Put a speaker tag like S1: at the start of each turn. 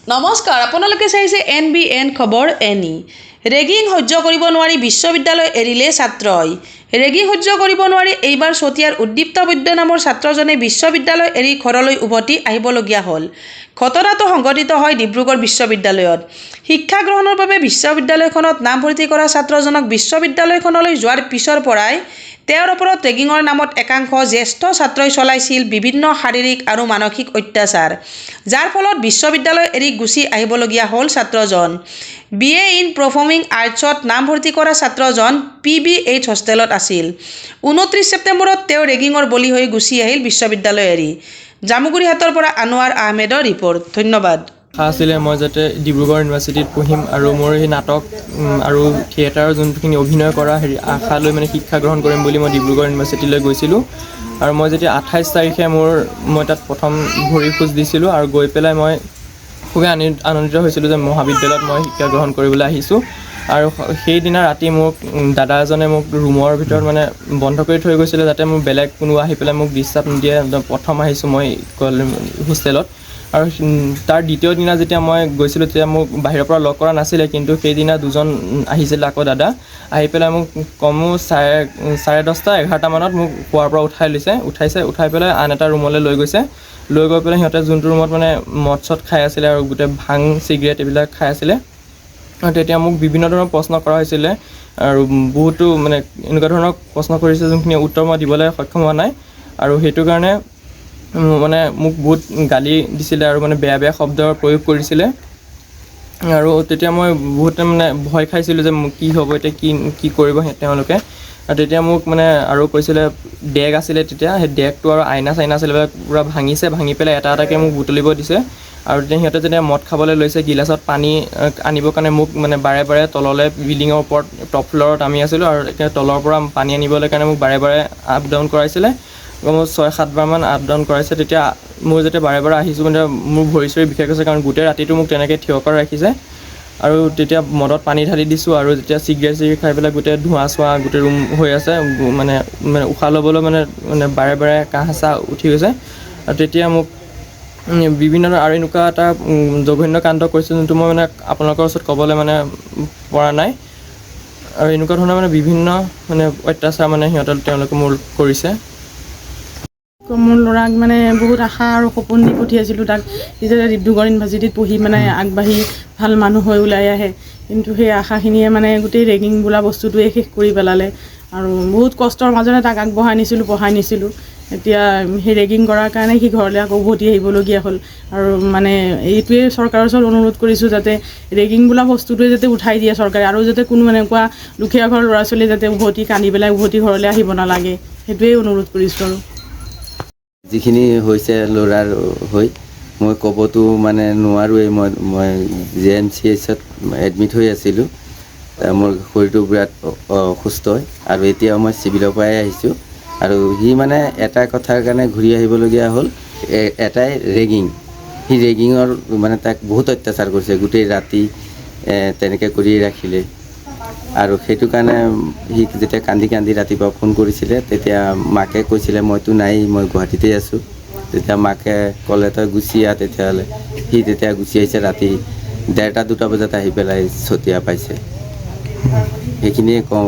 S1: নমস্কাৰ, আপোনালোকে চাইছে এন বি এন খবৰ এন ই। ৰেগিং সহ্য কৰিব নোৱাৰি বিশ্ববিদ্যালয় এৰিলে ছাত্ৰই। ৰেগিং সহ্য কৰিব নোৱাৰি এইবাৰ চতিয়াৰ উদ্দীপ্ত বৈদ্য নামৰ ছাত্ৰজনে বিশ্ববিদ্যালয় এৰি ঘৰলৈ উভতি আহিবলগীয়া হ'ল। ঘটনাটো সংঘটিত হয় ডিব্ৰুগড় বিশ্ববিদ্যালয়ত। শিক্ষা গ্ৰহণৰ বাবে বিশ্ববিদ্যালয়খনত নামভৰ্তি কৰা ছাত্ৰজনক বিশ্ববিদ্যালয়খনলৈ যোৱাৰ পিছৰ পৰাই তেওঁৰ ওপৰত ৰেগিঙৰ নামত একাংশ জ্যেষ্ঠ ছাত্ৰই চলাইছিল বিভিন্ন শাৰীৰিক আৰু মানসিক অত্যাচাৰ, যাৰ ফলত বিশ্ববিদ্যালয় এৰি গুচি আহিবলগীয়া হ'ল ছাত্ৰজন। বি এ ইন পাৰফৰ্মিং আৰ্টছত নামভৰ্তি কৰা ছাত্ৰজন পি বি এইচ হোষ্টেলত আছিল। 29 ছেপ্টেম্বৰত তেওঁ ৰেগিঙৰ বলি হৈ গুচি আহিল বিশ্ববিদ্যালয় এৰি। জামুগুৰিহাটৰ পৰা আনোৱাৰ আহমেদৰ ৰিপৰ্ট। ধন্যবাদ।
S2: আশা আছিলে মই যাতে ডিব্ৰুগড় ইউনিভাৰ্চিটিত পঢ়িম আৰু মোৰ সেই নাটক আৰু থিয়েটাৰৰ যোনখিনি অভিনয় কৰা হেৰি আশা লৈ মানে শিক্ষা গ্ৰহণ কৰিম বুলি মই ডিব্ৰুগড় ইউনিভাৰ্চিটিলৈ গৈছিলোঁ। আৰু মই যেতিয়া 28 তাৰিখে মই তাত প্ৰথম ভৰি খোজ দিছিলোঁ আৰু গৈ পেলাই মই খুবেই আনন্দিত হৈছিলোঁ যে মহাবিদ্যালয়ত মই শিক্ষা গ্ৰহণ কৰিবলৈ আহিছোঁ। আৰু সেইদিনা ৰাতি মোক দাদা এজনে মোক ৰুমৰ ভিতৰত মানে বন্ধ কৰি থৈ গৈছিলে, যাতে মোৰ বেলেগ কোনোবা আহি পেলাই মোক ডিষ্টাৰ্ব নিদিয়ে। প্ৰথম আহিছোঁ মই হোষ্টেলত। আৰু তাৰ দ্বিতীয় দিনা যেতিয়া মই গৈছিলোঁ, তেতিয়া মোক বাহিৰৰ পৰা লক কৰা নাছিলে। কিন্তু সেইদিনা দুজন আহিছিলে আকৌ দাদা, আহি পেলাই মোক কমেও 10:30, 11টামানত মোক শোৱাৰ পৰা উঠাই লৈছে, উঠাইছে। উঠাই পেলাই আন এটা ৰুমলৈ লৈ গৈছে। লৈ গৈ পেলাই সিহঁতে যোনটো ৰুমত মানে মদ চদ খাই আছিলে আৰু গোটেই ভাং, চিগাৰেট এইবিলাক খাই আছিলে, আৰু তেতিয়া মোক বিভিন্ন ধৰণৰ প্ৰশ্ন কৰা হৈছিলে আৰু বহুতো মানে এনেকুৱা ধৰণৰ প্ৰশ্ন কৰিছে, যোনখিনি উত্তৰ মই দিবলৈ সক্ষম হোৱা নাই। আৰু সেইটো কাৰণে মানে মোক বহুত গালি দিছিলে আৰু মানে বেয়া বেয়া শব্দৰ প্ৰয়োগ কৰিছিলে। আৰু তেতিয়া মই বহুত মানে ভয় খাইছিলোঁ যে মোক কি হ'ব এতিয়া, কি কি কৰিব তেওঁলোকে। আৰু তেতিয়া মোক মানে আৰু কৈছিলে, ডেগ আছিলে তেতিয়া, সেই ডেগটো আৰু আইনা চাইনা আছিলে, এইবিলাক পূৰা ভাঙিছে। ভাঙি পেলাই এটা এটাকৈ মোক বুটলিব দিছে। আৰু তেতিয়া সিহঁতে যেতিয়া মদ খাবলৈ লৈছে, গিলাচত পানী আনিবৰ কাৰণে মোক মানে বাৰে বাৰে তললৈ, বিল্ডিঙৰ ওপৰত টপ ফ্ল'ৰত আমি আছিলোঁ, আৰু এতিয়া তলৰ পৰা পানী আনিবলৈ কাৰণে মোক বাৰে বাৰে আপ ডাউন কৰাইছিলে। মোৰ ছয় সাতবাৰমান আপ ডাউন কৰাইছে। তেতিয়া মোৰ যেতিয়া বাৰে বাৰে আহিছোঁ, মানে মোৰ ভৰি চৰি বিষাই গৈছে, কাৰণ গোটেই ৰাতিটো মোক তেনেকৈ থিয় কৰাই ৰাখিছে। আৰু তেতিয়া মদত পানী ঢালি দিছোঁ আৰু যেতিয়া চিগাৰেট চিগাৰেট খাই পেলাই গোটেই ধোঁৱা চোৱা গোটেই ৰুম হৈ আছে, মানে মানে উশাহ ল'বলৈ মানে মানে বাৰে বাৰে কাহ চাহ উঠি গৈছে। আৰু তেতিয়া মোক বিভিন্ন ধৰণৰ আৰু এনেকুৱা এটা জঘন্য কাণ্ড কৰিছে, যোনটো মই মানে আপোনালোকৰ ওচৰত ক'বলৈ মানে পৰা নাই। আৰু এনেকুৱা ধৰণৰ মানে বিভিন্ন মানে অত্যাচাৰ মানে সিহঁতে তেওঁলোকে মোৰ কৰিছে।
S3: মোৰ ল'ৰাক মানে বহুত আশা আৰু সপোন দি পঠিয়াইছিলোঁ তাক, সি যাতে ডিব্ৰুগড় ইউনিভাৰ্চিটিত পঢ়ি মানে আগবাঢ়ি ভাল মানুহ হৈ ওলাই আহে। কিন্তু সেই আশাখিনিয়ে মানে গোটেই ৰেগিং বোলা বস্তুটোৱে শেষ কৰি পেলালে। আৰু বহুত কষ্টৰ মাজেৰে তাক আগবঢ়াই নিছিলোঁ, পঢ়াই নিছিলোঁ। এতিয়া সেই ৰেগিং কৰাৰ কাৰণে সি ঘৰলৈ আকৌ উভতি আহিবলগীয়া হ'ল। আৰু মানে এইটোৱে চৰকাৰৰ ওচৰত অনুৰোধ কৰিছোঁ, যাতে ৰেগিং বোলা বস্তুটোৱে যাতে উঠাই দিয়ে চৰকাৰে আৰু যাতে কোনো এনেকুৱা দুখীয়া ঘৰৰ ল'ৰা ছোৱালী যাতে উভতি কান্দি পেলাই উভতি ঘৰলৈ আহিব নালাগে, সেইটোৱেই অনুৰোধ কৰিছোঁ। আৰু
S4: যিখিনি হৈছে ল'ৰাৰ হৈ মই ক'বতো মানে নোৱাৰোৱেই। মই জে এম চি এইচত এডমিট হৈ আছিলোঁ। মোৰ শৰীৰটো বিৰাট অসুস্থ আৰু এতিয়া মই চিভিলৰ পৰাই আহিছোঁ। আৰু সি মানে এটা কথাৰ কাৰণে ঘূৰি আহিবলগীয়া হ'ল, এটাই ৰেগিং। সি ৰেগিঙৰ মানে তাক বহুত অত্যাচাৰ কৰিছে, গোটেই ৰাতি তেনেকৈ কৰি ৰাখিলে। আৰু সেইটো কাৰণে সি যেতিয়া কান্দি কান্দি ৰাতিপুৱা ফোন কৰিছিলে, তেতিয়া মাকে কৈছিলে, মইতো নাই, মই গুৱাহাটীতেই আছোঁ। তেতিয়া মাকে ক'লে, তই গুচি আহ তেতিয়াহ'লে। সি তেতিয়া গুচি আহিছে। ৰাতি 1:30, 2টা বজাত আহি পেলাই চতিয়া পাইছে। সেইখিনিয়ে কওঁ।